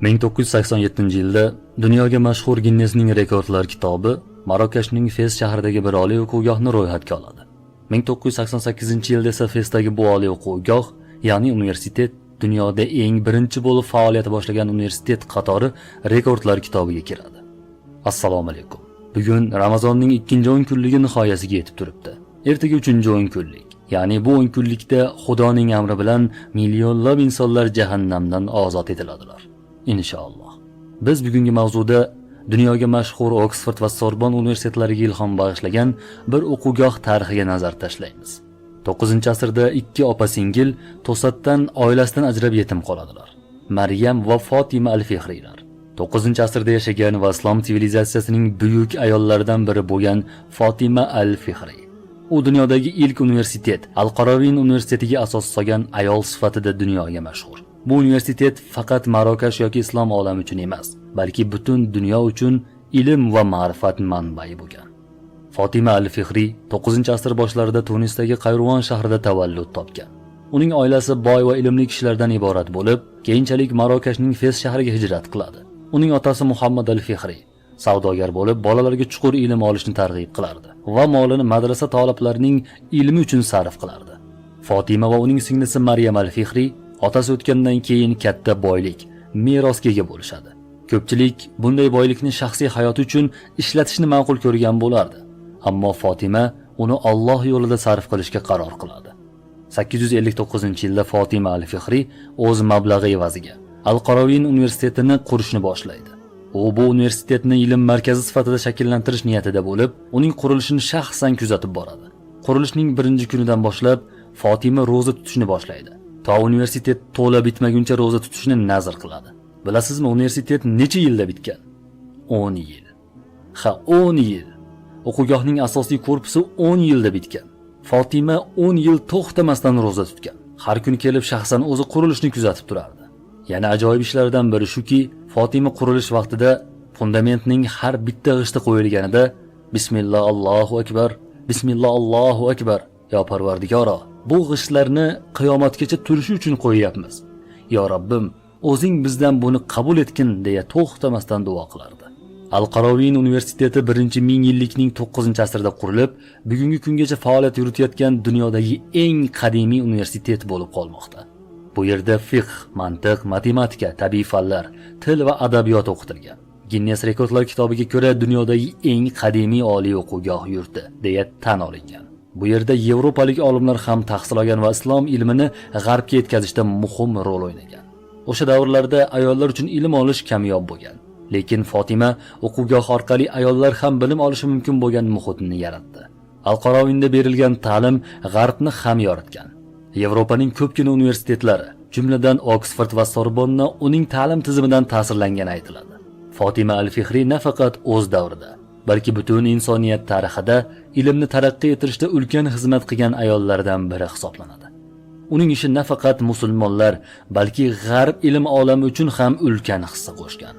1987-yilda dunyoga mashhur Ginnesning rekordlar kitobi Marokashning Fes shahridagi bir oliy o'quvgohni ro'yxatga oladi. 1988-yilda esa Fesdagi bu oliy o'quvgoh, ya'ni universitet dunyoda eng birinchi bo'lib faoliyat boshlagan universitet qatori rekordlar kitobiga kiradi. Assalomu alaykum. Bugun Ramazonning ikkinchi 10 kunligi nihoyasiga yetib turibdi. Ertaga uchinchi 10 kunlik. Ya'ni bu 10 kunlikda Xudoning amri bilan millionlab insonlar jahannamdan ozod etiladilar. Inshaalloh. Biz bugungi mavzuda dunyoga mashhur Oksford va Sorbon universitetlariga ilhom bag'ishlagan bir o'quvgoh tarixiga nazar tashlaymiz. 9-asrda ikki opa-singil to'satdan oilasidan ajrab yetim qoladilar. Maryam va Fotima al-Fihriylar. 9-asrda yashagan va islom sivilizatsiyasining buyuk ayollaridan biri bo'lgan Fotima al-Fihriy. U dunyodagi ilk universitet, Al-Qarovin universitetiga asos solgan ayol sifatida dunyoga mashhur. Bu universitet faqat Marokash yoki islom olami uchun emas, balki butun dunyo uchun ilm va ma'rifat manbai bo'lgan. Fotima al-Fihriy 9-asr boshlarida Tunisdagi Qayruvan shahrida tavallud topgan. Uning oilasi boy va ilmli kishilardan iborat bo'lib, keyinchalik Marokashning Fes shahriga hijrat qiladi. Uning otasi Muhammad al-Fihriy savdogar bo'lib, bolalarga chuqur ilm olishni targ'ib qilardi va molini madrasa toliblarining ilmi uchun sarf qilardi. Fotima va uning singlisi Maryam al-Fihriy otasi o'tgandan keyin katta boylik, merosga ega bo'lishadi. Ko'pchilik bunday boylikni shaxsiy hayoti uchun ishlatishni ma'qul ko'rgan bo'lardi. Ammo Fotima uni Alloh yo'lida sarf qilishga qaror qiladi. 859-yilda Fotima al-Fihriy o'z mablag'i evaziga Al-Qarovin universitetini qurishni boshlaydi. U bu universitetni ilm markazi sifatida shakllantirish niyatida bo'lib, uning qurilishini shaxsan kuzatib boradi. Qurilishning birinchi kunidan boshlab Fotima ro'za tutishni boshlaydi. To universitet to'la bitmaguncha ro'za tutishni nazr qiladi. Bilasizmi, universitet necha yilda bitgan? 10 yil. Ha, 10 yil. O'quvgohning asosiy korpusi 10 yilda bitgan. Fotima 10 yil to'xtamasdan ro'za tutgan. Har kuni kelib shaxsan o'zi qurilishni kuzatib turardi. Yana ajoyib ishlardan biri shuki, Fotima qurilish vaqtida fundamentning har bitta g'ishti qo'yilganida "Bismillah, Allohu akbar, Bismillah, Allohu akbar, yo Parvardigoro, bu g'ishtlarni qiyomatgacha turishi uchun qo'yyapmiz. Yo Robbim, o'zing bizdan buni qabul etgin" deya to'xtamasdan duo qilardi. Al-Qarovin universiteti birinchi ming yillikning 9-asrida qurilib, bugungi kungacha faoliyat yuritayotgan dunyodagi eng qadimiy universitet bo'lib qolmoqda. Bu yerda fiqh, mantiq, matematika, tabiiy fanlar, til va adabiyot o'qitilgan. Ginnes rekordlar kitobiga ko'ra dunyodagi eng qadimiy oliy o'quvgoh yurti deya tan olingan. Bu yerda yevropalik olimlar ham tahsil olgan va islom ilmini g'arbga yetkazishda muhim rol o'ynagan. O'sha davrlarda ayollar uchun ilm olish kamyob bo'lgan. Lekin Fotima o'quvgoh orqali ayollar ham bilim olishi mumkin bo'lgan muhitni yaratdi. Al-Qarovinda berilgan ta'lim g'arbni ham yoritgan. Yevropaning ko'pgina universitetlari, jumladan Oksford va Sorbonna uning ta'lim tizimidan ta'sirlangani aytiladi. Fotima al-Fihriy nafaqat o'z davrida, balki butun insoniyat tarixida ilmni taraqqiy ettirishda ulkan xizmat qilgan ayollardan biri hisoblanadi. Uning ishi nafaqat musulmonlar, balki g'arb ilm olami uchun ham ulkan hissa qo'shgan.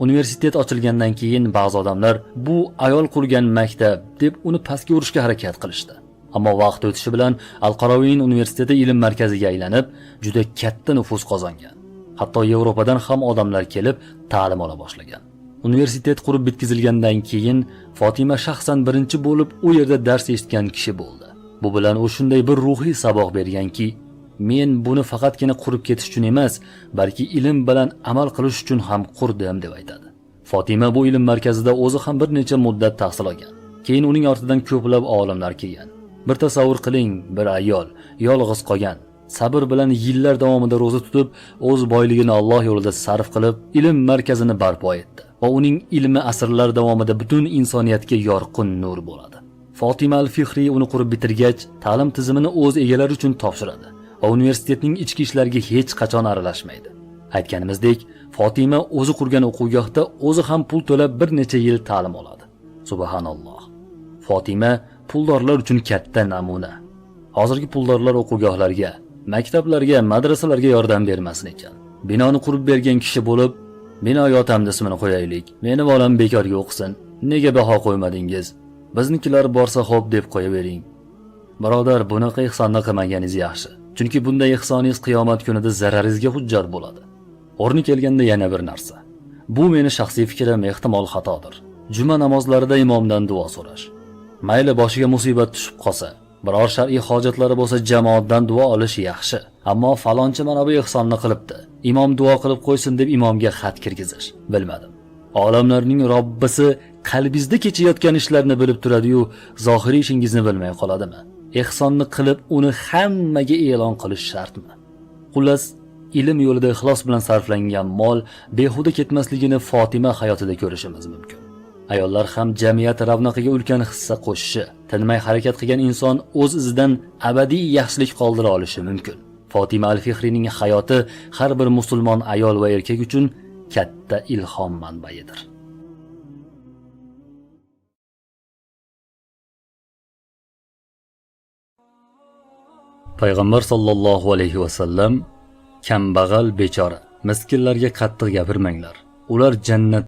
Universitet ochilgandan keyin ba'zi odamlar bu ayol qurgan maktab deb uni pastga urishga harakat qilishdi. Ammo vaqt o'tishi bilan Al-Qarovin universiteti ilm markaziga aylanib, juda katta nufuz qozongan. Hatto Yevropadan ham odamlar kelib ta'lim ola boshlagan. Universitet qurib bitkazilgandan keyin Fotima shaxsan birinchi bo'lib u yerda dars eshitgan kishi bo'ldi. Bu bilan u shunday bir ruhiy saboq berganki, men buni faqatgina qurib ketish uchun emas, balki ilm bilan amal qilish uchun ham qurdim deb aytadi. Fotima bu ilm markazida o'zi ham bir necha muddat tahsil olgan. Keyin uning ortidan ko'plab olimlar kelgan. Bir tasavvur qiling, bir ayol yolg'iz qolgan, sabr bilan yillar davomida ro'za tutib, o'z boyligini Alloh yo'lida sarf qilib, ilm markazini barpo etdi va uning ilmi asrlar davomida butun insoniyatga yorqin nur bo'ladi. Fotima al-Fihriy uni qurib bitirgach, ta'lim tizimini o'z egalari uchun topshiradi va universitetning ichki ishlariga hech qachon aralashmaydi. Aytganimizdek, Fotima o'zi qurgan o'quvgohda o'zi ham pul to'lab bir necha yil ta'lim oladi. Subhanalloh. Fotima puldorlar uchun katta namuna. Hozirgi puldorlar o'quvgohlarga, maktablarga, madrasalarga yordam bermasin ekan. Binoni qurib bergan kishi bo'lib, binoga otamni ismini qo'yaylik. Meni bolam bekorga o'qisin. Nega baho qo'ymadingiz? Biznikilar borsa xo'p deb qo'yavering. Birodar, bunaqa ehsonni qilmaganingiz yaxshi. Chunki bunday ehsoningiz qiyomat kunida zararingizga hujjat bo'ladi. O'rni kelganda yana bir narsa. Bu meni shaxsiy fikrim, ehtimol xatodir. Juma namozlarida imomdan duo so'rash. Mayli boshiga musibat tushib qolsa, biror shar'iy hojatlari bo'lsa jamoatdan duo olish yaxshi. Ammo falonchi mana bu ehsonni qilibdi, imom duo qilib qo'ysin deb imomga xat kirgizish, bilmadim. Olamlarning Robbisi qalbingizda kechayotgan ishlarni bilib turadi-yu, zohiriy ishingizni bilmay qoladimi? Ehsonni qilib uni hammaga e'lon qilish shartmi? Xullas, ilm yo'lida ixlos bilan sarflangan mol behuda ketmasligini Fotima hayotida ko'rishimiz mumkin. Ayollar ham jamiyat ravnaqiga ulkan hissa qo'shishi, tinmay harakat qilgan inson o'z izidan abadiy yaxshilik qoldira olishi mumkin. Fotima al-Fihriyning hayoti har bir musulmon ayol va erkak uchun katta ilhom manbaidir. Payg'ambar sollallohu alayhi va sallam: kambag'al, bechora, miskinlarga qattiq gapirmanglar. Ular jannat